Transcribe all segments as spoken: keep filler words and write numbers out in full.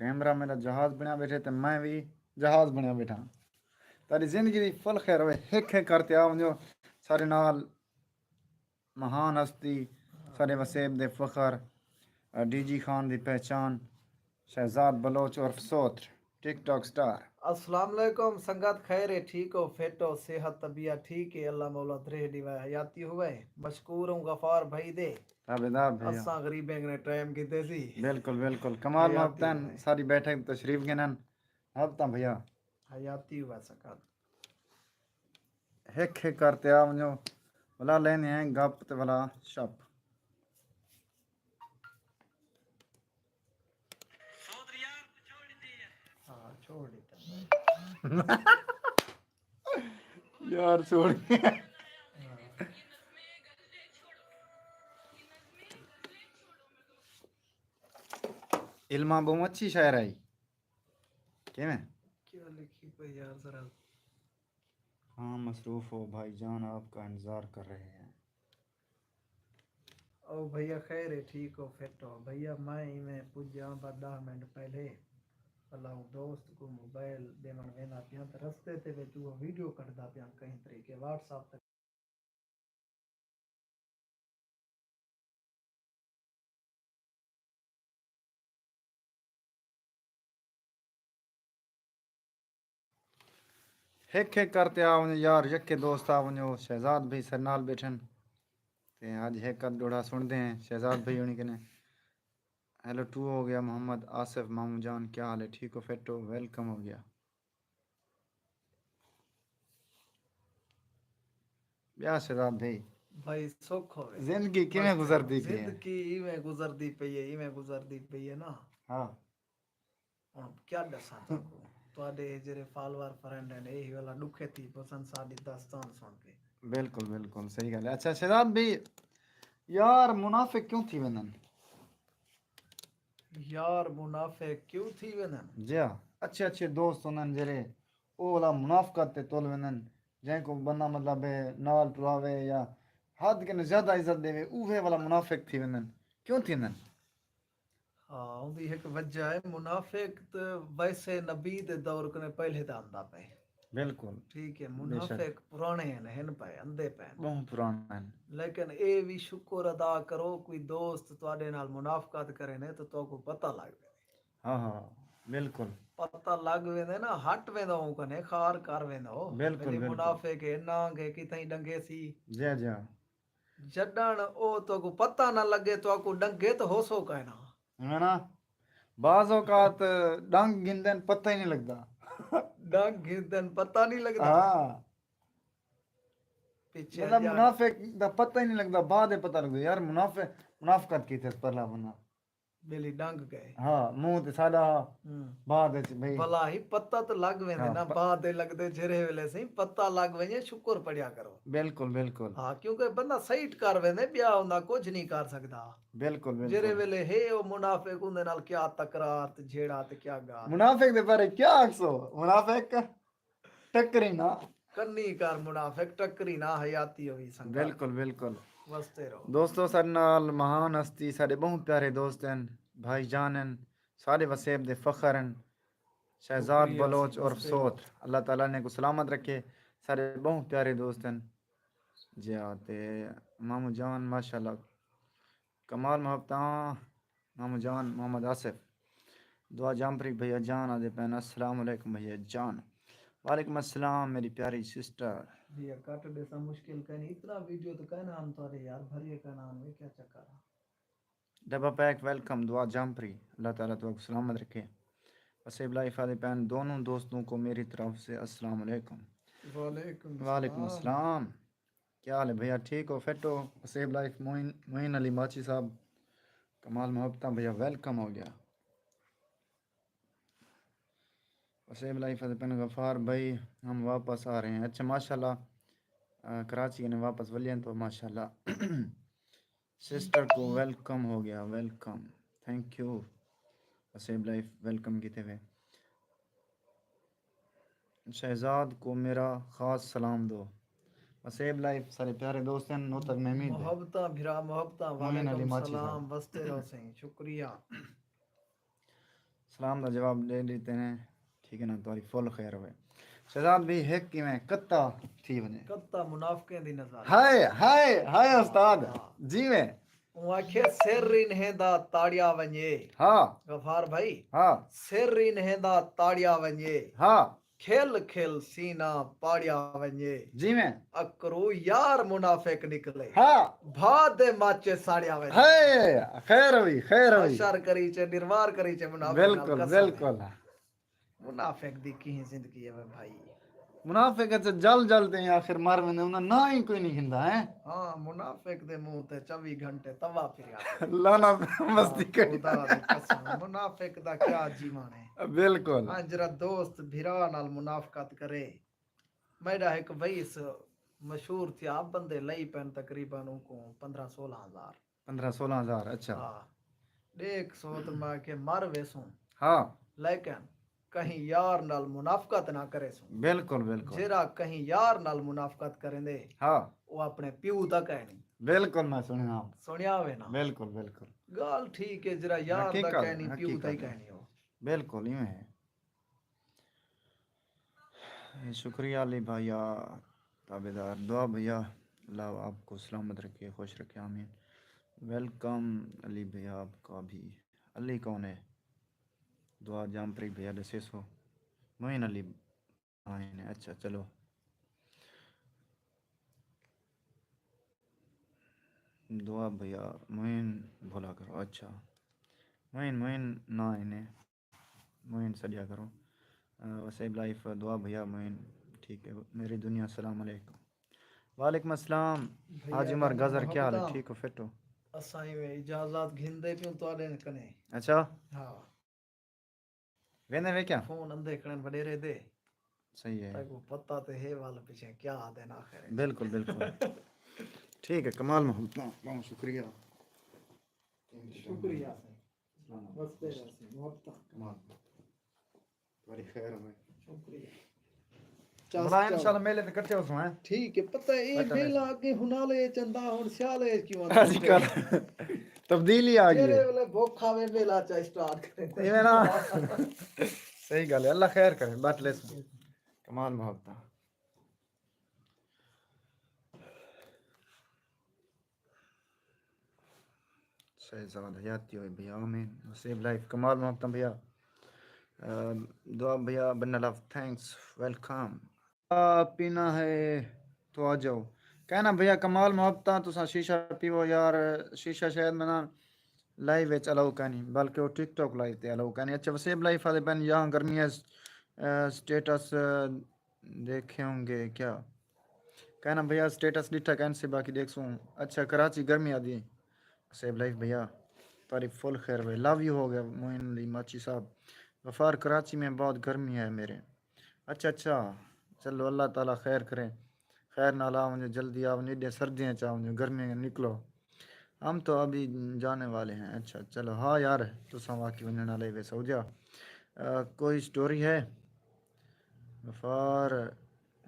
کیمرہ میرا جہاز بݨیا ٻیٹھے تے میں وی جہاز بݨیا ٻیٹھا۔ تہاݙی زندگی دی فل خیر ہووے۔ ہک ہک کر تے آ ونڄو ساݙے نال۔ مہان ہستی، ساݙے وسیب دے فخر، ڈی جی خان دی پہچان، شہزاد بلوچ عرف سوتر، ٹک ٹاک سٹار۔ السلام علیکم سنگت، خیر ہے؟ ٹھیک ہو؟ فٹ ہو؟ صحت طبیعت ٹھیک ہے؟ اللہ مولا درہ ݙیوائے حیاتی ہوئے۔ مشکور ہوں غفار بھائی دے۔ تابعدار بھیا۔ اساں غریبیں کنے ٹائم کیتے سی۔ بالکل بالکل، کمال حیاتی محبتن ہوئے۔ ساری بیٹھک تشریف گھنن۔ محبتاں بھیا۔ حیاتی ہوئے سنگت۔ ہک ہک کر تے آ ونڄو، ولا لیندے ہیں گپ تے ولا شپ۔ ہاں، چھوڑ ݙتا۔ یار چھوڑ۔ علما ٻہوں اچھی شاعر ہئی۔ کیویں؟ کیا لکھی پئی یار ذرا۔ ہاں مصروف ہو بھائی جان، آپ کا انتظار کر رہے ہیں۔ او بھیا خیر ہے، ٹھیک ہو، فٹ ہو؟ بھیا میں ایویں پڄاں بس ݙاہ منٹ پہلے، بھلا اوں دوست کوں موبائل ݙیوݨ ویندا پیاں تے رستے تے وچ اوہو ویڈیو کڈھدا پیاں کہیں طریقے واٹس ایپ تے۔ ہک ہک کر تے آ ونڄو یار، یکے دوست آ ونڄو، شہزاد بھائی ساݙے نال ٻیٹھن۔ تے اڄ ہک ادھ ݙوہڑا سݨدے ہیں شہزاد بھائی ہوݨی کنے۔ ہیلو ٹو ہو گیا، محمد آصف، ماموں جان کیا حال ہے؟ ٹھیک ہو، فٹ ہو؟ ویلکم ہو گیا۔ ٻیا شہزاد بھائی؟ بھائی سکھ ہووے۔ زندگی کیویں بس گزردی پئی ہے؟ زندگی ایویں گزردی پئی ہے، ایویں گزردی پئی ہے نا۔ ہاں۔ ہݨ کیا ݙساں تہاکوں؟ تہاݙے جیڑھے فالوور فرینڈ ہن، اے ہی ویلا ݙکھے تھی پسن ساݙی داستان سݨ کے۔ بالکل، بالکل، صحیح ڳالھ ہے۔ اچھا شہزاد بھائی، یار منافق کیوں تھی ویندن؟ یار منافق کیوں تھی ویندن؟ جی ہاں، اچھے اچھے دوست ہوندن جیڑھے، او ولا منافقت تے تل ویندن۔ جیں کوں بندہ مطلب ہے نال ٹراوے یا حد کنے زیادہ عزت ݙیوے، اوہے ولا منافق تھی ویندن۔ کیوں تھیندن؟ ہاں، اوندی ہک وجہ ہے، منافق تے ویسے نبی دے دور کنے پہلے دا آندا پئے۔ بالکل۔ ٹھیک ہے، بے شک۔ منافق پراݨے ہن، ہن پئے، آندے پئے ہن۔ ٻہوں پراݨے ہن۔ لیکن اے وی شکر ادا کرو، کوئی دوست تہاݙے نال منافقت کرے نے تو تہاکوں پتہ لڳ ویندے۔ ہاں ہاں، بالکل۔ پتہ لڳ ویندے نا، ہٹ ویندا اوں کنے، خار کر ویندا او۔ بالکل، میݙے بالکل۔ منافق ہے، نانگ ہے، کتھائیں ݙنگے سی۔ جی جی۔ جݙݨ او تہاکوں پتہ نہ لڳے، تہاکوں ݙنگے تے ہوسو کائنا۔ ہے نا؟ بعض اوقات ݙنگ گھندن، پتہ ہی نہیں لڳدا۔ ݙنگ گھندن، پتہ نہیں لڳدا۔ ہاں۔ پچھے مطلب ڄاݨ۔ منافق دا پتہ ہی نہیں لڳدا، بعد پتہ لڳدا یار، منافق، منافقت کیتے پہلا بندہ۔ ٻیلی ݙنگ ڳئے۔ ہاں، منہ تے ساݙا ہا، ہوں۔ بعد وچ بھئی۔ بھلا ہی پتہ تے لڳ ویندے ہاں، نا، پ-، بعد دے لڳدے جیڑھے ویلے سئیں پتہ لڳ ونڄے، شکر پڑھیا کرو۔ بالکل، بالکل۔ ہاں، کیونکہ بندہ سائیٹ کر ویندے، ٻیا ہوندا کجھ نہیں کر سڳدا۔ بالکل، بالکل۔ جیڑھے ویلے ہے او منافق، اوندے نال کیا تکرار تے جھیڑا تے کیا ڳالھ۔ منافق دے بارے کیا آکھسو؟ منافق ٹکری نا۔ کنی کر منافق، ٹکری نا، حیاتی ہوئی سنگت۔ بالکل، بالکل۔ وسدے رہو۔ دوستو، ساݙے نال مہان ہستی، ساݙے ٻہوں پیارے دوست ہن، بھائی جان ہن، ساݙے وسیب دے فخر ہن، شہزاد شکریہ بلوچ سر، عرف وسدے رہو۔ سوتر۔ اللہ تعالیٰ نے کو سلامت رکھے، ساݙے ٻہوں پیارے دوست ہن۔ جی ہاں، تے ماموں جان، ماشاءاللہ، کمال محبتاں۔ ماموں جان محمد آصف، دعا جام پری بھیا جان آدھے پئن، السلام علیکم بھیا جان۔ وعلیکم السلام میری پیاری سسٹر۔ بھیا کٹ ݙیساں، مشکل کائنی، اتنا ویڈیو تو کائنا آن تہاݙے یار، بھریے کائنا آن، وے کیا چکر آ؟ ڈبہ پیک ویلکم، دعا جام پری، اللہ تعالیٰ تہاکوں سلامت رکھے۔ وسیب لائف آدھے پئن، دونوں دوستوں کو میری طرف سے السلام علیکم۔ وعلیکم وعلیکم السلام۔ السلام۔ کیا حال ہے بھیا، ٹھیک ہو، فٹ ہو؟ وسیب لائف، معین، معین علی ماچی صاحب، کمال محبتاں بھیا، ویلکم ہو گیا۔ وسیب لائف آدھے پئن، غفار بھائی ہم واپس آ رہے ہیں۔ اچھا ماشاءاللہ، آ، کراچی کنے واپس ولین تو ماشاءاللہ۔ سسٹر کو ویلکم ہو گیا، ویلکم، تھینک یو۔ وسیب لائف ویلکم کیتے ہوئے۔ شہزاد کو میرا خاص سلام دو۔ وسیب لائف سارے پیارے دوست ہن، نوتک مہمی دے۔ محبتاں بھرا، محبتاں، معین علی وعلیکم ماچی السلام، صاحب۔ وسدے رہو سئیں، شکریہ۔ سلام دا جواب ݙے ݙتے نے۔ ٹھیک ہے نا، تہاݙی فل خیر ہوئے۔ شہزاد بھائی، ہک کیویں کتا تھی ونڄے۔ کتا منافقیں دی نظر۔ ہائے، ہائے، ہائے استاد۔ ہاں۔ جیویں۔ اوں آکھے، سر انہیں دا تاڑیا ونڄے۔ ہاں۔ غفار بھائی۔ ہاں۔ سر انہیں دا تاڑیا ونڄے۔ ہاں۔ کھل کھل سینہ پاڑیا ونڄے۔ جیویں۔ اکرو یار منافق نکلے۔ ہاں۔ بھا دے ماچے ساڑیا ونڄے۔ ہائے، خیر ہوئی، خیر ہوئی۔ حشر کریچے، نروار کریچے منافق نال۔ بالکل، قسم ہے۔ بالکل۔ منافق دی کہیں زندگی ہے وے بھائی۔ منافق اچ جل جل تے آخر مر ویندے، انہاں ناں ہی کوئی نہیں گھندا ہے۔ ہاں، منافق دے منہ تے چووی گھنٹے توا پھریا۔ لانا مستی ہاں، کری۔ خدا دی قسم، منافق دا کیا جیوݨ ہے۔ بالکل۔ ہاں، جرا دوست بھرا نال منافقت کرے۔ میݙا ہک وئیس مشہور تھیا، بندے لئی پن تقریباً اونکوں پندرہ سولہ ہزار۔ پندرہ سولہ ہزار، اچھا۔ ہاں۔ ݙیکھ سو تے میں کہ مر ویسوں۔ ہاں۔ لیکن کہیں یار نال منافقت نہ کریسوں۔ بالکل، بالکل۔ جیڑھا کہیں یار نال منافقت کریندے، ہاں۔ او اپݨے پیو دا کائنی۔ بالکل، میں سݨیا۔ سݨیا ہوئے نا۔ بالکل، بالکل۔ ڳالھ ٹھیک ہے، جیڑھا یار دا حقیقت، کائنی، پیو دا ہی حقیقت ہے۔ کائنی ہو۔ بالکل، ایویں ہے۔ شکریہ علی بھیا، تابعدار۔ دعا بھیا، اللہ آپ کو سلامت رکھے، خوش رکھے، آمین۔ ویلکم علی بھیا، آپ کا بھی۔ علی کون ہے؟ دعا جام پری بھیا ݙسیسو۔ معین علی آئے نے، اچھا، چلو۔ دعا بھیا، معین بھولا کرو، اچھا۔ معین، معین نہ آئے نے۔ معین سݙیا کرو۔ آ، وسیب لائف، دعا بھیا معین، ٹھیک ہے۔ میری دنیا، السلام علیکم۔ وعلیکم السلام۔ بھیا حاجی عمر گزر، کیا حال ہے؟ ٹھیک ہو، فٹ ہو؟ اساں ایویں اجازت گھندے پیوں تہاݙے کنے۔ اچھا۔ ہاں۔ ویندے وے کیا؟ فون اندے کھڑن وݙیرے دے۔ صحیح ہے۔ تاکوں پتہ تے ہے ول پچھے کیا آدھے نا آخر۔ بالکل، بالکل۔ ٹھیک ہے، کمال محبت، بہت شکریہ۔ شکریہ سائیں۔ وسدے رہسیں، محبتاں۔ کمال۔ تہاݙی خیر ہوئے۔ شکریہ۔ چس، بلا چس۔ انشاءاللہ میلے تے کٹھے ہوسوں، ہیں؟ ٹھیک ہے، پتہ ہے، اے پتہ میلہ نہیں۔ اڳے ہن والے اچ آندا، ہن سیالے اچ کیوں آندا؟ اڄ کل تبدیلی آ ڳئی ہے۔ جیڑھے ویلے بھوکھ آوے، میلہ چا سٹارٹ کرے۔ ایویں نا۔ صحیح ڳالھ ہے، اللہ خیر کرے، بٹ لیسوں۔ کمال محبتاں۔ شہزاد حیاتی ہوئے بھیا، آمین۔ وسیب لائف، کمال محبتاں بھیا۔ آ، دعا بھیا، بن لو، تھینکس، ویلکم۔ آ، پینا ہے تو آ جاؤ۔ کہنا بھیا، کمال محبتاں، تساں شیشہ پیو یار، شیشہ شاید میں نا لائیو وچ الاؤ کائنی، بلکہ وہ ٹک ٹاک لائیو تے الاؤ کائنی۔ اچھا، وسیب لائف والے پن یہاں گرمی ہے، آ، سٹیٹس، آ، دیکھے ہوں گے کیا؟ کہنا بھیا سٹیٹس ݙٹھا کائنی سے، باقی ݙیکھسوں۔ اچھا، کراچی گرمی آدھی۔ سیب لائف بھیا، تہاݙی فل خیر ہوئے۔ لو یو ہو ڳیا معین علی ماچی صاحب۔ غفار، کراچی میں بہت گرمی ہے میرے۔ اچھا، اچھا، چلو اللہ تعالیٰ خیر کرے۔ خیر نال آ ونڄو، جلدی آ ونڄو، ایݙے سردیاں چ آ ونڄو، گرمیاں نکلو۔ ہم تو ابھی جانے والے ہیں۔ اچھا، چلو، ہاں یار، تساں واقعی ونڄݨ والے وے سعودیہ۔ آ، کوئی سٹوری ہے؟ غفار،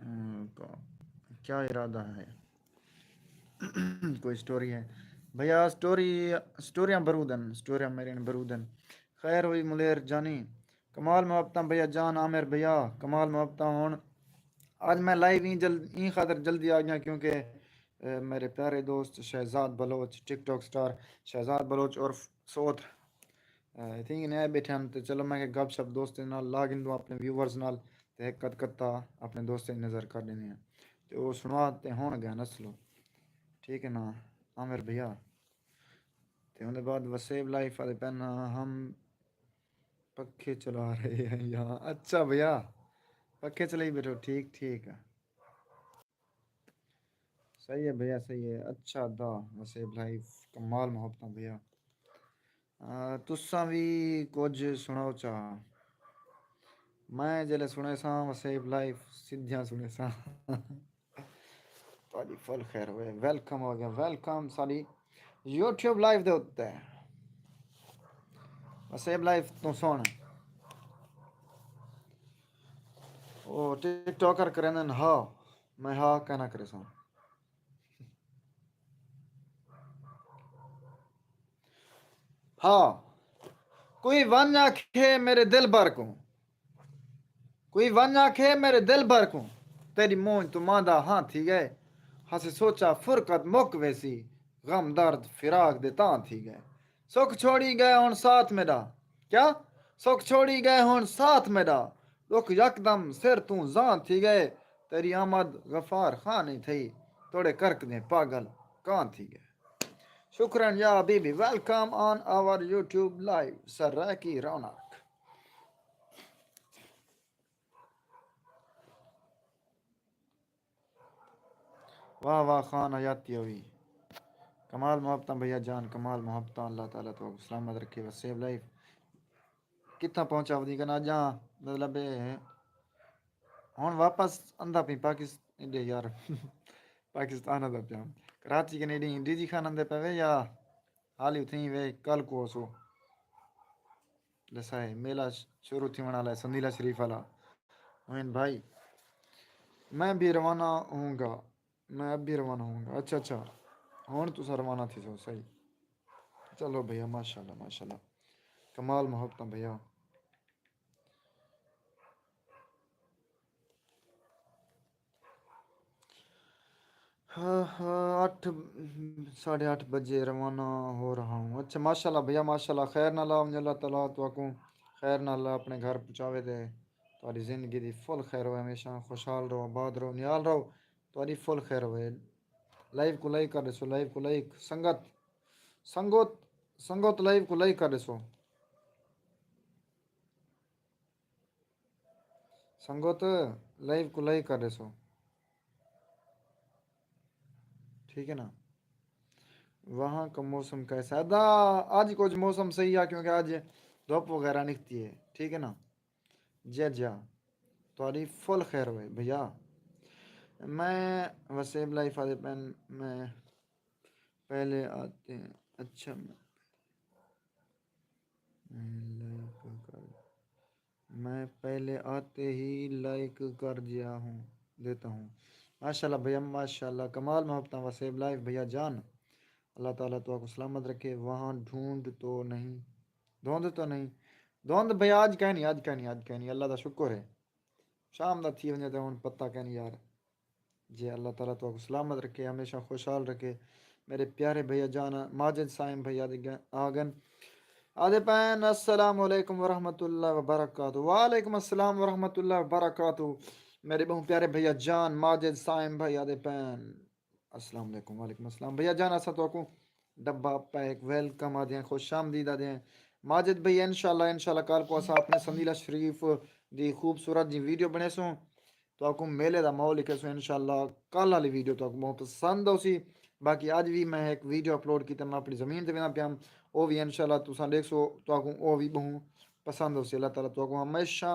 ہم، کو-، کیا ارادہ ہے؟ کوئی سٹوری ہے؟ بھیا، سٹوری، سٹوریاں برودن، سٹوریاں میرے برودن۔ خیر ہوئی ملیر جانی۔ کمال محبتاں بھیا جان، عامر بھیا، کمال محبتاں ہن۔ اڄ میں لائیو ایں جل-، ایں خاطر جلدی آ ڳیا کیونکہ، اے، میرے پیارے دوست شہزاد بلوچ، ٹک ٹاک سٹار شہزاد بلوچ عرف سوت، اے، تھیں نے بیٹھے ہن، تے چلو میں کہ گپ شپ دوستیں نال لا گھندوں، اپݨے ویورز نال، تے ہک ادھ کتا اپݨے دوستیں دی نظر کر ݙیندے ہیں۔ تے او سݨوا تے ہݨ ڳئے نسلو۔ ٹھیک ہے نا، عامر بھیا۔ تے اوندے بعد وسیب لائف والے پن، ہم پکھے چلا رہے ہیں یہاں۔ اچھا بھیا، پکھے چلائی بیٹھو، ٹھیک، ٹھیک۔ صحیح ہے بھیا، صحیح ہے۔ اچھا دا وسیب لائف، کمال محبتاں بھیا۔ آ، تساں وی کجھ سݨاؤ چا۔ میں جیلے سݨیساں وسیب لائف سدھیاں سݨیساں۔ تہاݙی فل خیر ہوئے، ویلکم ہو ڳیا، ویلکم ساݙی یوٹیوب لائیو دے اُتے۔ وسیب لائف توں سُݨ۔ او ٹک ٹاکر کریندن ہا، میں ہا کائنا کریساں۔ ہا۔ کوئی ونڄ آکھے میݙے دلبر کوں، کوئی ونڄ آکھے میݙے دلبر کوں، تیݙی مونجھ توں ماندا ہاں تھی ڳئے۔ ہسے سوچا فرقت مک ویسی، غم درد فراق دے تاں تھی ڳئے۔ سکھ چھوڑی ڳئے ہݨ ساتھ میݙا، کیا؟ سکھ چھوڑی ڳئے ہݨ ساتھ میݙا، ݙکھ یکدم سر توں زان تھی ڳئے۔ تیݙی آمد غفار خان ای تھئی، توڑے کرک دیں پاگل کان تھی ڳئے۔ شکرا یا حبیبی، welcome on our YouTube live سرائیکی رونق۔ واہ واہ خان حیاتی ہوئی۔ کمال محبتاں بھیا جان، کمال محبتاں۔ اللہ تعالیٰ تو سلامت رکھے۔ وسیب لائف کتھاں پہنچا ودی کنا جاں، مطلب اے ہے۔ ہݨ واپس آندا پئی پاکستان، ایݙے یار پاکستان آندا پیا۔ کراچی کنے ݙینہہ ڈی جی خان آندے پئے وے یا حالی اتھیں وے کل کو اسو۔ ݙسائے میلہ ش-، شروع تھیوݨ والا ہے سندیلہ شریف والا۔ موہین بھائی، میں بھی روانہ ہوں گا، میں اب بھی روانہ ہوں گا۔ اچھا اچھا، ہݨ تساں روانہ تھی سو، صحیح۔ چلو بھیا، ماشاءاللہ ماشاءاللہ، کمال محبتاں بھیا۔ ہاں ہاں، اٹھ، ساڑھے اٹھ بجے روانہ ہو رہا ہوں۔ اچھا ماشاءاللہ بھیا ماشاءاللہ، خیر نال آ ونڄو، اللہ تعالیٰ تہاکوں خیر نال اپݨے گھر پہنچاوے تے تہاݙی زندگی دی فل خیر ہوئے، ہمیشہ خوشحال رہو، آباد رہو، نہال رہو، تہاݙی فل خیر ہوئے۔ لائیو کوں لائک کر ݙیسو، لائیو کوں لائک، سنگت، سنگت، سنگت لائیو کوں لائک کر ݙیسو۔ سنگت لائیو کوں لائک کر ݙیسو، ٹھیک ہے نا؟ وہاں کا موسم کیسا ہے؟ دا، اڄ کجھ موسم صحیح ہے کیونکہ اڄ دھپ وغیرہ نکتی ہے، ٹھیک ہے نا؟ جی جی، تہاݙی فل خیر ہوئے بھیا۔ میں وسیب لائف آدے پین، میں پہلے آتے ہیں۔ اچھا، میں لائک کر، میں پہلے آتے ہی لائک کر دیا ہوں، دیتا ہوں۔ ماشاءاللہ بھیا، ماشاءاللہ، کمال محبتاں وسیب لائف بھیا جان۔ اللہ تعالیٰ تو کو سلامت رکھے۔ وہاں ڈھونڈ تو نہیں، دھوند تو نہیں؟ دھوند بھیا اڄ کائنی، اڄ کائنی، اڄ کائنی، اللہ دا شکر ہے۔ شام دا تھی ونڄے تے ہݨ پتہ کائنی یار۔ جے اللہ تعالیٰ تہاکوں سلامت رکھے، ہمیشہ خوشحال رکھے۔ میݙے پیارے بھیا جان ماجد صائم بھائی آ ڳن، آ ڳن۔ آدھے پین، السلام علیکم ورحمۃ اللہ وبرکاتہ۔ وعلیکم السلام ورحمۃ اللہ وبرکاتہ۔ میݙے ٻہوں پیارے بھیا جان ماجد صائم بھائی آدھے پین۔ السلام علیکم۔ وعلیکم السلام۔ بھیا جان، اساں تہاکوں ڈبہ پیک ویلکم آدھے ہیں، خوش آمدید آدھے ہیں۔ ماجد بھائی، انشاءاللہ، انشاءاللہ کل کو اساں اپݨے سندیلہ شریف دی خوبصورت جی ویڈیو بݨیسوں۔ تہاکوں میلے دا ماحول ݙکھیسوں انشاءاللہ۔ کل والی ویڈیو تہاکوں ٻہوں پسند ہوسی۔ باقی اڄ وی میں ہک ویڈیو اپلوڈ کیتے، میں اپݨی زمین تے ویندا پیام، او وی انشاءاللہ تساں ݙیکھسو، تہاکوں او وی ٻہوں پسند ہوسی۔ اللہ تعالیٰ تہاکوں ہمیشہ،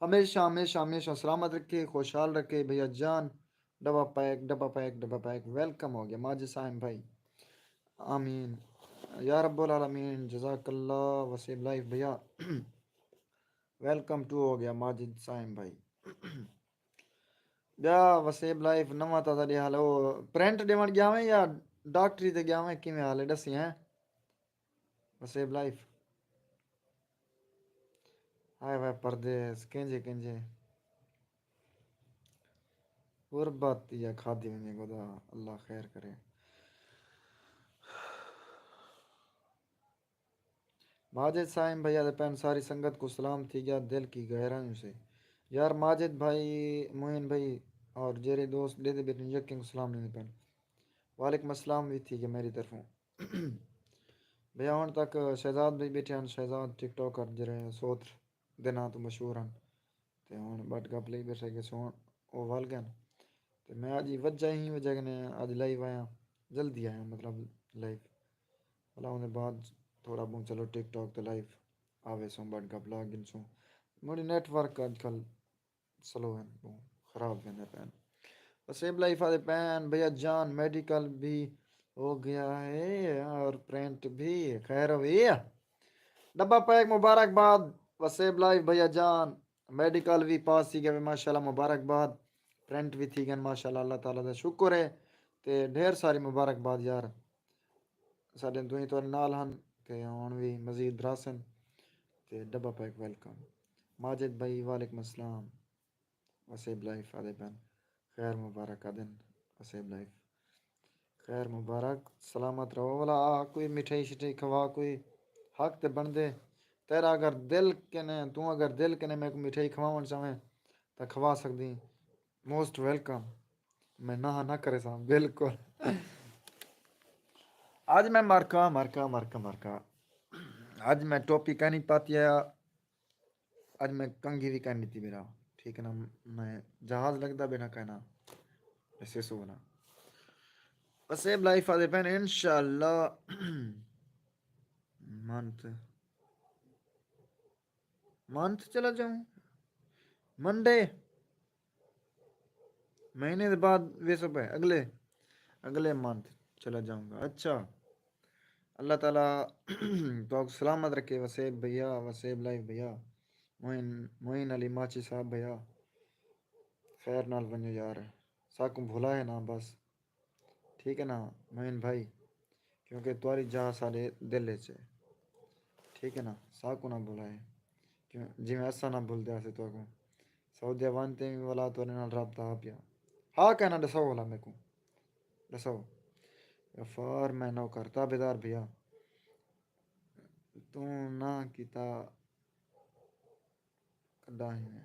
ہمیشہ، ہمیشہ، ہمیشہ سلامت رکھے، خوشحال رکھے بھیا جان۔ ڈبہ پیک، ڈبہ پیک، ڈبہ پیک، ویلکم ہو ڳیا ماجد صائم بھائی۔ آمین یا رب العالمین۔ جزاک اللہ وسیب لائف بھیا۔ ویلکم ٹو ہو ڳیا ماجد صائم بھائی۔ ٻیا وسیب لائف نواں تازہ ݙیہال، او پرنٹ ݙیوݨ ڳیا ہوئیں یا ڈاکٹری تے ڳیا ہوئیں، کیویں حال ہے ݙسی ہیں؟ وسیب لائف۔ ہائے وائے پردیس، کینجھے کینجھے غربت یا کھادی ونڄے گدا، اللہ خیر کرے۔ ماجد صائم بھیا دے پین ساری سنگت کو سلام تھی ڳیا دل کی گہرائیوں سے۔ یار ماجد بھائی، معین بھائی اور جیرے دوست ݙیہدے ٻیٹھن یکیں کو سلام ݙیندے پین۔ وعلیکم السلام وی تھی ڳیا میری طرفوں۔ بھیا ہݨ تک شہزاد بھائی ٻیٹھے ہن، شہزاد ٹک ٹاکر جیرے سوتر دے ناں توں مشہور ہن۔ تے ہݨ ٻٹ گپ لئی ٻیٹھے کہ سوہݨ او ول ڳئن۔ تے میں اڄ وجہ ہی وجہ کنے اڄ لائیو آیاں، جلدی آیاں مطلب لائیو۔ ولا اوندے بعد تھوڑا ٻہوں چلو ٹک ٹاک تے لائیو آویسوں، ٻٹ گپ لا گھنسوں۔ میݙی نیٹ ورک اڄ کل سلو ہن، ٻہوں خراب ویندے پئن۔ وسیب لائف آدھے پئن، بھیا جان میڈیکل بھی ہو گیا ہے اور پرنٹ بھی، خیر ہوئی ہے۔ ڈبہ پیک مبارکباد وسیب لائف بھیا جان، میڈیکل وی پاس تھی ڳئے، ماشاءاللہ مبارکباد۔ پرنٹ وی تھی ڳئن ماشاءاللہ، اللہ تعالیٰ دا شکر ہے۔ تے ڈھیر ساری مبارکباد یار، ساݙے دوہیں تہاݙے نال ہن تے ہݨ وی مزید بھراسن۔ تے ڈبہ پیک ویلکم۔ ماجد بھائی وعلیکم السلام۔ وسیب لائف آدھے پن خیر مبارک آدھن۔ وسیب لائف خیر مبارک، سلامت رہو۔ ولا آ کوئی مٹھائی شٹھائی کھوا، کوئی حق تے بندے۔ تیرا اگر دل کنے، توں اگر دل کنے میکوں مٹھائی کھواون چاہیں تاں کھوا سکدی۔ موسٹ ویلکم۔ میں نہ نہ کرے ساں بالکل۔ اج میں مارکا مارکا مارکا مارکا اج میں ٹوپی کہنی پاتی آیا۔ اج میں کنگھی بھی کہنی تی میرا۔ ٹھیک ہے نا؟ میں جہاز لگدا بیٹھا کہنا۔ ایسے سو نا۔ وسیب لائف آدھے پین انشاءاللہ۔ منتھ منتھ چلا جاؤں منڈے مہینے دے بعد ویسو پہ اگلے اگلے منتھ چلا جاؤں گا۔ اچھا، اللہ تعالیٰ تو سلامت رکھے۔ وسیب بھیا، وسیب لائف بھیا، معین معین علی ماچی صاحب بھیا، خیر نال ونجو یار، ساکوں بھلا ہے نا بس۔ ٹھیک ہے نا معین بھائی؟ کیونکہ تہاݙی جاہ ساݙے دل وچ ہے۔ ٹھیک ہے نا؟ ساکوں نہ بھلائے، کیوں جیویں اساں نہ بھلدے ہاسے تہاکوں۔ سعودیہ ونڄ تے وی ولا تہاݙے نال رابطہ ہا پیا۔ ہا کہنا ݙساؤ ولا میکوں، ݙساؤ۔ غفار میں نوکر تابعدار بھیا، توں نہ کیتا کݙاہیں۔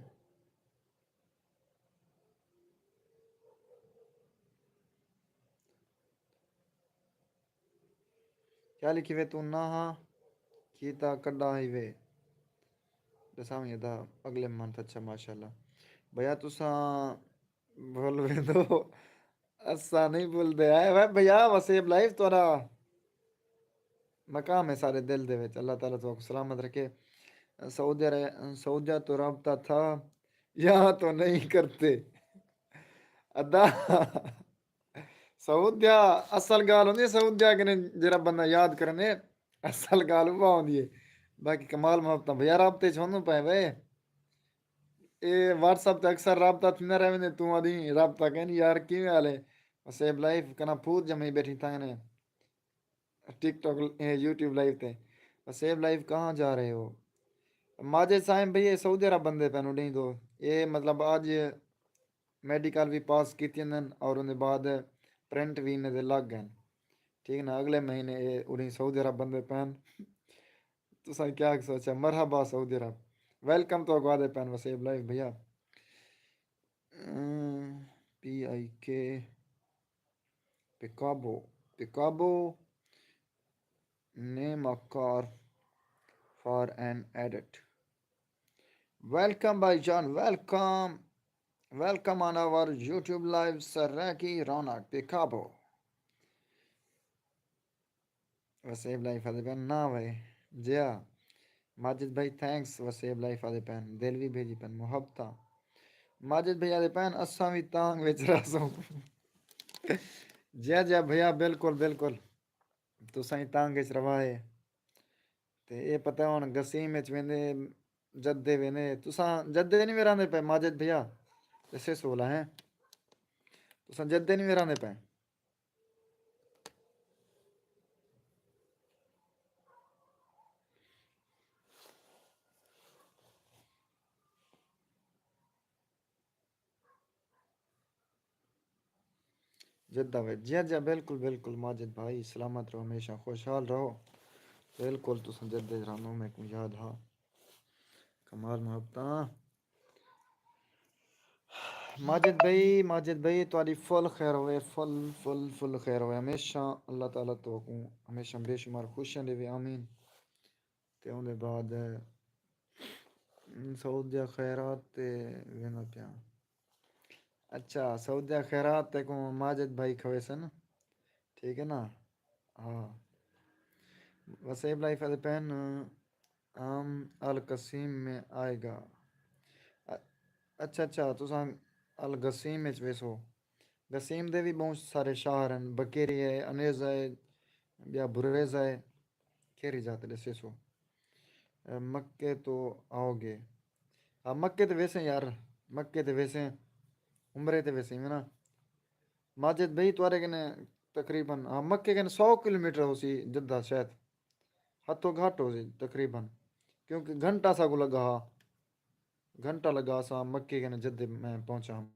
کیا لکھی وے؟ توں نہ ہا کیتا کݙاں ہی وے؟ ݙساویں ادا اگلے منتھ۔ اچھا ماشاءاللہ بھیا، تساں بھل ویندو، اساں نہیں بھلدے۔ آئے وے بھیا، وسیب لائف تہاݙا مقام ہے سارے دل دے وچ۔ اللہ تعالیٰ تہاکوں سلامت رکھے۔ سعودیہ رہ-، سعودیہ تو رابطہ تھا، یہاں تو نہیں کرتے۔ ادا سعودیہ، اصل ڳالھ ہوندی ہے سعودیہ کنے جیڑھا بندہ یاد کرنے، اصل ڳالھ اوہا ہوندی ہے۔ باقی کمال محبتاں بھیا، رابطے چ ہوندوں پئے وے۔ اے واٹس ایپ تے اکثر رابطہ تھیندا رہ ویندے، توں آدھی رابطہ کینی یار، کیویں حال ہے؟ وسیب لائف کنا پھوت جمئی بیٹھی تاں نے ٹک ٹاک، اے، یوٹیوب لائیو تے۔ وسیب لائیو کہاں جا رہے ہو؟ ماجد سائیں بھئی، اے سعودی عرب بندے پئن اݙیں دو۔ اے مطلب اڄ میڈیکل وی پاس کیتی اندن اور اوندے بعد پرنٹ وی انہیں دے لڳ ڳئن۔ ٹھیک نا؟ اڳلے مہینے اے اݙیں سعودی عرب بندے پئن۔ تساں کیا سوچا؟ مرحبا سعودی عرب۔ ویلکم تو اڳوا دے پئن وسیب لائیو بھیا۔ پی آئی کے۔ Picabo, Picabo, name a car for an edit. Welcome, bhai John. Welcome. Welcome on our YouTube live, Saraki Ronak Picabo. وسیب لائف آدھے پئن نہ وے جیا۔ ماجد بھائی تھینکس۔ وسیب لائف آدھے پئن دل وی بھیجی پئن محبتاں۔ ماجد بھائی آدھے پئن اساں وی تانگ وچ رہسوں۔ جیا جیا بھیا، بالکل بالکل، تساں وی تانگ وچ رہوا ہے۔ تے اے پتہ ہن گسیم وچ ویندے، جدے ویندے، تساں جدے نہیں ویراندے پئے ماجد بھیا؟ ایسے سولا ہیں، تساں جدے نہیں ویراندے پئے؟ جدہ وچ۔ جی ہاں، جی ہاں، بالکل، بالکل ماجد بھائی، سلامت رہو، ہمیشہ خوشحال رہو۔ بالکل، تساں جدہ وچ رہندو، میکوں یاد ہا۔ کمال محبتاں۔ ماجد بھائی، ماجد بھائی، تہاݙی فل خیر ہوئے، فل، فل، فل خیر ہوئے۔ ہمیشہ اللہ تعالیٰ تہاکوں ہمیشہ بے شمار خوشیاں ݙیوے، آمین۔ تے اوندے بعد سعودیہ خیرات تے ویندا پیاں۔ اچھا، سعودیہ خیرات تے کوں ماجد بھائی کھویسن، ٹھیک ہے نا؟ ہاں۔ وسیب لائف آدھے پئن، عام القصیم میں آئے گا۔ ا-، اچھا، اچھا، تساں القصیم وچ ویسو۔ گسیم دے وی ٻہوں سارے شہر ہن، بکیری ہے، انیزہ ہے، ٻیا بریزہ ہے، کیڑھی جاہ تے ݙسیسو؟ اے مکے تو آؤ گے؟ ہا، مکے تے ویسیں یار، مکے تے ویسیں، عمرے تے ویسیں، ایویں نا؟ ماجد بھائی، تہاݙے کنے تقریباً، ہا، مکے کنے سو کلومیٹر ہوسی جدہ شاید، ہتھوں گھٹ ہوسی تقریباً۔ کیونکہ گھنٹہ ساکوں لڳا ہا، گھنٹہ لڳا سا مکے کنے جدے میں پہنچا ہم۔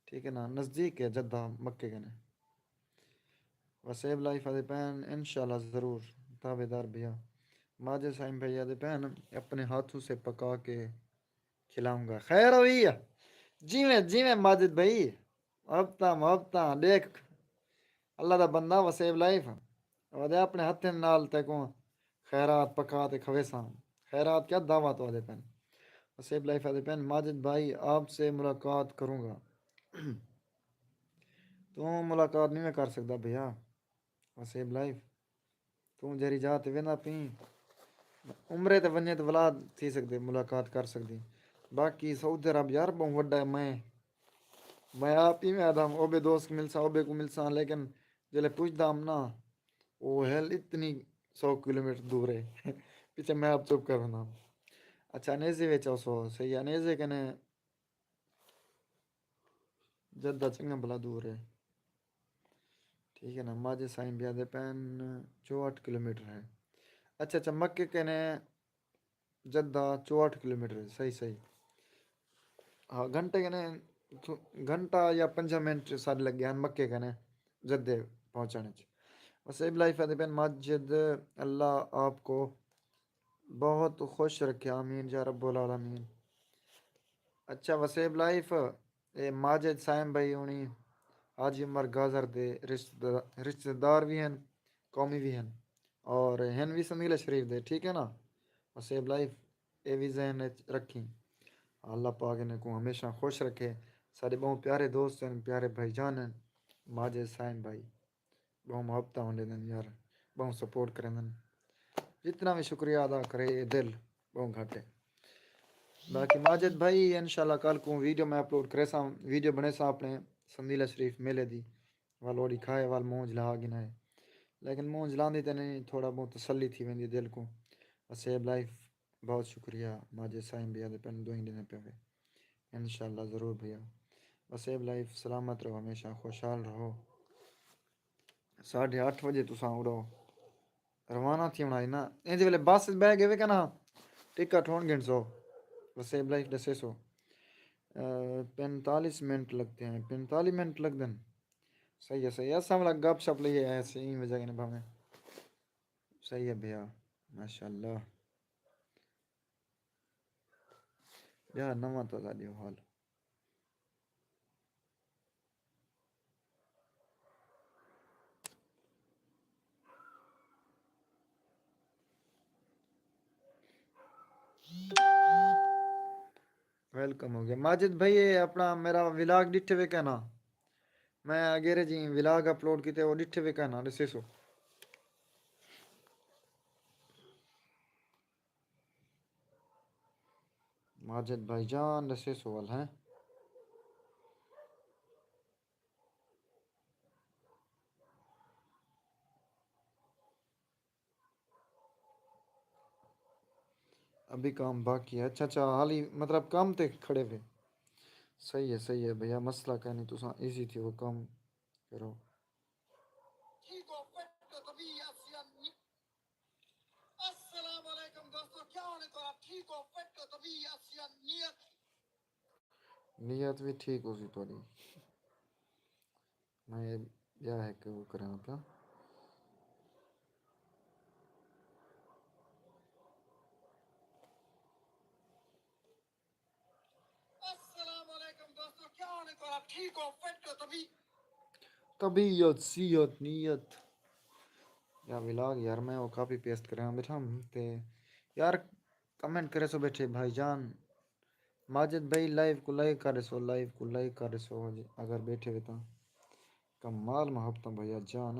ٹھیک ہے نا، نزدیک ہے جدہ مکے کنے۔ وسیب لائف آدھے پین، انشاءاللہ ضرور، تابعدار بھیا۔ ماجد سائیں بھیا آدھے پین، اپنے ہاتھوں سے پکا کے کھلاؤں گا۔ خیر ہوئی ہے؟ جیویں جیویں ماجد بھائی، محبتاں محبتاں۔ ݙیکھ، اللہ دا بندہ وسیب لائف، آدھے اپنے ہتھیں نال تیکوں خیرات پکا تے کھویساں۔ خیرات کیا، دعوت آدھے پین۔ وسیب لائف آدھے پین، ماجد بھائی آپ سے ملاقات کروں گا۔ توں ملاقات نہیں میں کر سکدا بھیا۔ وسیب لائف، توں جیڑھی جاہ تے ویندا پئیں، عمرے تے ونڄے تے ولا تھی سڳدے، ملاقات کر سڳدیں۔ باقی سعودی عرب یار ٻہوں وݙا ہے۔ میں، میں آپ ایویں آہدم، او ٻئے دوست کوں ملساں، او ٻئے کوں ملساں، لیکن جیلے پُڄدم نا، او ہل اتنی سو کلومیٹر دور ہے۔ پچھے میں آپ چپ کر ویندم۔ اچھا، انیزے وچ آسو، صحیح ہے، انیزے کنے جدہ چنڳا بھلا دور ہے۔ ٹھیک ہے نا، ماجد سائیں بھیا آدھے پین چوہٹھ کلومیٹر ہے۔ اچھا، اچھا، مکے کنے جدہ چوہٹھ کلومیٹر ہے، صحیح، صحیح۔ ہاں، گھنٹے کنے، تھو-، گھنٹہ یا پنجاہ منٹ ساݙے لڳے ہن مکے کنے جدے پہنچݨ اچ۔ وسیب لائف آدھے پین، ماجد، اللہ آپ کو بہت خوش رکھے، آمین یا رب العالمین۔ اچھا وسیب لائف، اے ماجد سائیں بھائی ہونی حاجی عمر گازر دے رشتہ دا-، رشتہ دار وی ہن، قومی وی ہن، اور ہن وی سندیلہ شریف دے، ٹھیک ہے نا؟ وسیب لائف، اے وی ذہن اچ رکھیں۔ اللہ پاک انہیں کوں ہمیشہ خوش رکھے۔ ساݙے ٻہوں پیارے دوست ہن، پیارے بھائی جان ہن، ماجد سائیں بھائی۔ ٻہوں محبتاں ونڈیندن یار، ٻہوں سپورٹ کریندن۔ جتنا وی شکریہ ادا کرے، اے دل ٻہوں گھٹ ہے۔ باقی ماجد بھائی، انشاءاللہ کل کوں ویڈیو میں اپلوڈ کریساں، ویڈیو بݨیساں اپݨے سندیلہ شریف میلے دی۔ ول او ݙکھائے، ول منہ جھلا گھنائے۔ لیکن منہ جھلاندی تے نہیں، تھوڑا ٻہوں تسلی تھی ویندی دل کوں۔ وسیب لائف، بہت شکریہ۔ ماجد سائیں بھیا آدھے پین، دعائیں ݙیندے پئے وے۔ انشاءاللہ ضرور بھیا۔ وسیب لائف، سلامت رہو، ہمیشہ خوشحال رہو۔ ساڈھے اٹھ وجے تساں اڑو روانہ تھیوݨا ہے نا۔ ایندے ویلے بس بہ ڳئے وے کنا، ٹکٹ ہݨ گھنسو۔ وسیب لائف ݙسیسو۔ اے، پینتالیس منٹ لگتے ہیں، پینتالیس منٹ لڳدن۔ صحیح ہے، صحیح ہے، اساں ولا گپ شپ لئی آئے سے، ایں وجہ کنے بھاویں۔ صحیح ہے بھیا، ماشاءاللہ۔ ٻیا نواں تازہ ݙیو حال۔ ویلکم ہو گیا ماجد بھائی، اے اپݨا میرا ولاگ ݙٹھے وے کنا؟ میں اگیرے جی ولاگ اپلوڈ کیتے، او ݙٹھے وے کنا؟ ݙسیسو۔ ماجد بھائی جان ݙسیسو ول ہیں۔ ابھی کام باقی ہے۔ اچھا، اچھا، حالی مطلب کام تے کھڑے وے۔ صحیح ہے، صحیح ہے بھیا، مسئلہ کائنی، تساں ایزی تھیو، کم کرو۔ السلام علیکم دوستو، کیا حال ہے تہاݙا؟ ٹھیک ہو؟ فٹ ہو؟ طبیعت، صحت، نیت؟ نیت بھی ٹھیک ہو سی تہاݙی۔ میں ٻیا ہک او کریاں پیا۔ السلام علیکم دوستو، کیا حال ہے تہاݙا؟ ٹھیک ہو؟ فٹ ہو؟ طبیعت، طبیعت، صحت، نیت۔ یا ولاگ یار، میں او کاپی پیسٹ کریاں ٻیٹھا تے یار، کمنٹ کریسو ٻیٹھے بھائی جان۔ ماجد بھائی لائیو کوں لائک کر ݙیسو، لائیو کوں لائک کر ݙیسو، اگر ٻیٹھے وے تاں۔ کمال محبتاں بھیا جان۔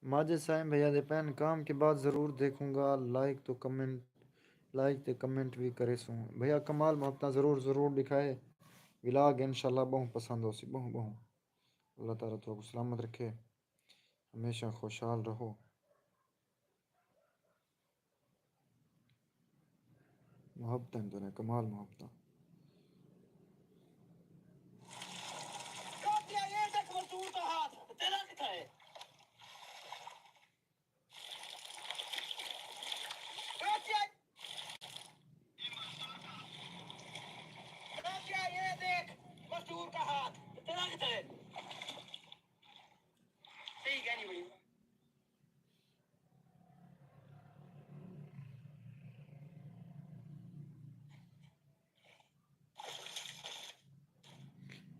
ماجد سائیں بھیا دے پین، کام کے بعد ضرور دیکھوں گا، لائک تو کمنٹ، لائک تے کمنٹ بھی کریسوں۔ بھیا کمال محبتاں، ضرور، ضرور ݙکھائے ولاگ، انشاءاللہ ٻہوں پسند ہوسی، ٻہوں، ٻہوں۔ اللہ تعالیٰ تہاکوں سلامت رکھے۔ ہمیشہ خوشحال رہو۔ محبتاں تو نے کمال محبتاں۔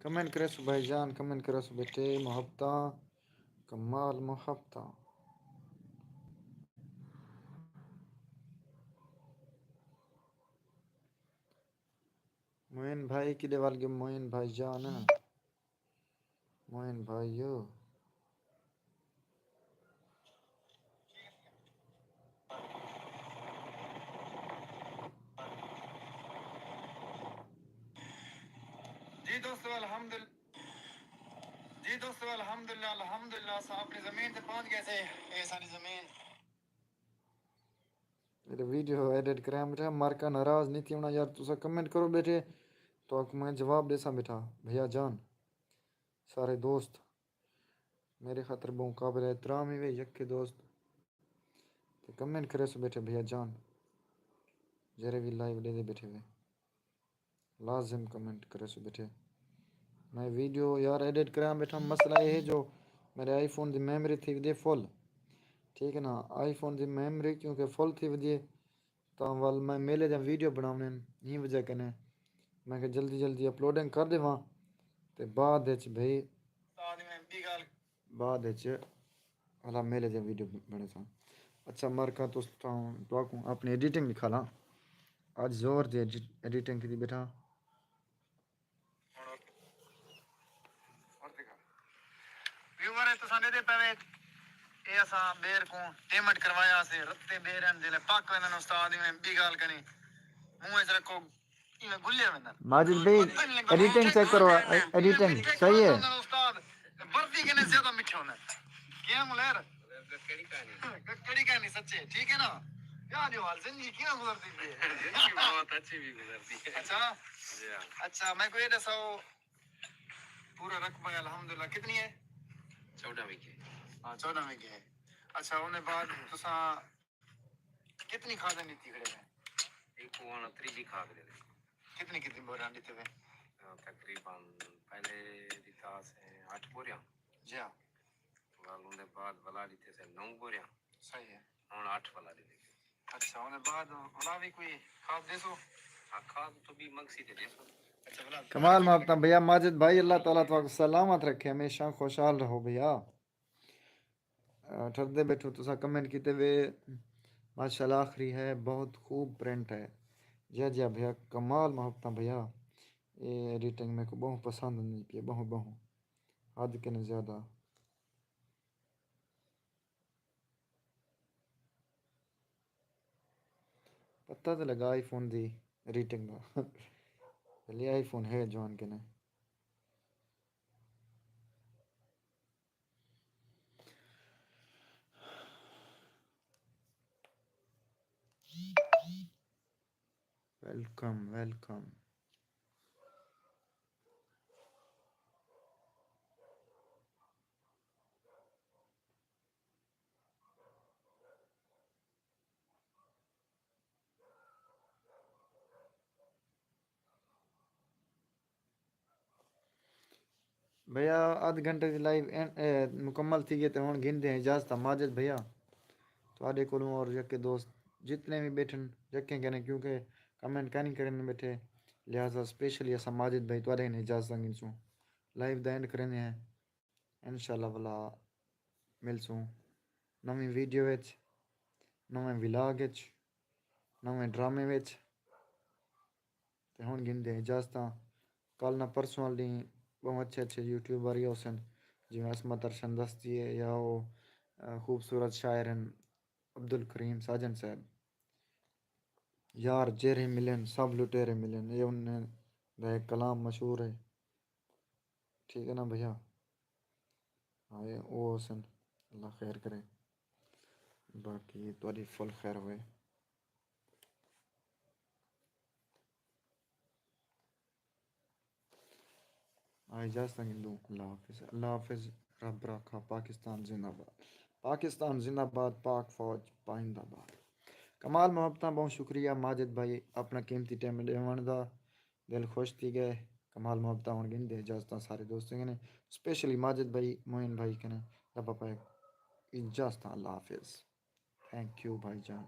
کمنٹ کریسو بھائی جان، کمنٹ کریسو بیٹے، محبتاں، کمال محبتاں۔ معین بھائی کیݙے ول ڳئے؟ معین بھائی جان، معین بھائیو۔ جی دوستو، الحمدللہ، جی دوستو، الحمدللہ، الحمدللہ، اساں اپݨی زمین تے پہنچ ڳئے سے۔ اے ساݙی زمین۔ میرے ویڈیو ایڈٹ کریاں بیٹھا، مارکا ناراض نہیں تھی ہونا یار، تسا کمنٹ کرو بیٹھے تو آپ کو میں جواب دے ساں بیٹھا۔ بھیا جان، سارے دوست میرے خاطر بہوں قابل احترام ہی وے، یکے دوست تے کمنٹ کریسو بیٹھے بھیا جان، جیرے بھی لائیو ݙیہدے بیٹھے وے۔ لازم کمنٹ کریسو بیٹھے۔ میں ویڈیو یار ایڈٹ کریاں بیٹھا، مسئلہ اے ہے جو میݙے آئی فون دی میمری تھی ودی ہے فل، ٹھیک ہے نا، آئی فون دی میمری کیونکہ فل تھی ودی ہے تاں ول میں میلے دیاں ویڈیو بݨاوݨے ہن، ایں وجہ کنے میں کہ جلدی جلدی اپلوڈنگ کر ݙیواں تے بعد اچ بھئی بعد اچ ولا میلے دیاں ویڈیو بݨیساں۔ اچھا مارکا تس تاں تہاکوں اپݨی ایڈیٹنگ ݙکھالاں۔ اڄ زور دی ایڈیٹنگ کیتی بیٹھا۔ ویور ہے تساں ݙیہدے پئے وے، اے اساں ٻیر کوں پیمنٹ کروایا سے، رتے ٻیر ہن جیلے پک ویندن استاد ایویں ٻی ڳالھ کنے منہ اچ رکھو۔ ماجد بھائی، ایڈیٹنگ چیک کرو، ایڈیٹنگ صحیح ہے؟ اچھا، میں کوئی ݙساؤ، پورا رقبہ الحمدللہ کتنی ہے؟ چوݙاں ویگھے۔ ہاں، چوݙاں ویگھے۔ اچھا، انہیں بعد تساں کتنی کھاداں ݙتی کھڑے ہیں؟ ایک وہ نا تریجی کھاد ݙے۔ کتنی کتنی بوریاں ݙتے وے؟ تقریباً پہلے ݙتا سے اٹھ بوریاں۔ جی ہاں۔ ول اوندے بعد ولا ݙتے سے نو بوریاں۔ صحیح ہے۔ ہݨ اٹھ ولا ݙتے۔ اچھا، اوندے بعد ولا بھی کوئی کھاد ݙیسو؟ ہاں، کھاد تو بھی منگسی تے ݙیسو۔ اچھا، ولا کمال محبتاں بھیا ماجد بھائی، اللہ تعالیٰ تہاکوں سلامت رکھے، ہمیشہ خوشحال رہو بھیا۔ ٹھردے بیٹھو، تساں کمنٹ کیتے وے، ماشاءاللہ آخری ہے، بہت خوب پرنٹ ہے۔ جیا جیا بھیا، کمال محبتاں بھیا۔ اے ایڈیٹنگ میکوں بہوں پسند آندی پئی ہے، بہوں بہوں، حد کنے زیادہ۔ پتہ تے لڳا آئی فون دی ایڈیٹنگ دا۔ چلے آئی فون ہے جوان کنے۔ ویلکم، ویلکم۔ بھیا، ادھ گھنٹے دی لائیو این-، اے، مکمل تھی ڳئی تے ہݨ گھندے ہیں اجازت۔ ماجد بھیا، تہاݙے کولوں اور یکے دوست جتنے بھی بیٹھن، یکے کنے، کیونکہ کمنٹ کائنی کرݨ بیٹھے، لہذا اسپیشلی اساں ماجد بھائی تہاݙے کنے اجازت گھنسوں۔ لائیو دا اینڈ کریندے ہیں۔ انشاءاللہ ولا ملسوں نویں ویڈیو وچ، نویں ولاگ وچ، نویں ڈرامے وچ۔ تے ہݨ گھندے ہیں اجازتاں۔ کل نہ پرسوں آلے ݙینہہ ٻہوں اچھے اچھے یوٹیوبر ہی ہوسن، جیویں عصمت ارشن دستی ہے یا او، آ، خوبصورت شاعر ہن عبدالکریم ساجن صاحب۔ یار جیرھے ملن سب لٹیرے ملن، اے انہیں دا ہک کلام مشہور ہے۔ ٹھیک ہے نا بھیا؟ ہائے، او ہوسن۔ اللہ خیر کرے، باقی تہاݙی فل خیر ہوئے۔ آ اجازت گھندوں، اللہ حافظ، اللہ حافظ۔ رب رکھا، پاکستان زندہ باد، پاکستان زندہ باد، پاک فوج پائندہ باد۔ کمال محبتاں، بہت شکریہ ماجد بھائی، اپنا قیمتی ٹائم ݙیوݨ دا، دل خوش تھی ڳئے۔ کمال محبتاں، ہݨ گھندے اجازتاں سارے دوستیں کنے، اسپیشلی ماجد بھائی، معین بھائی کنے۔ ربا پاک اجازتاں، اللہ حافظ۔ تھینک یو بھائی جان۔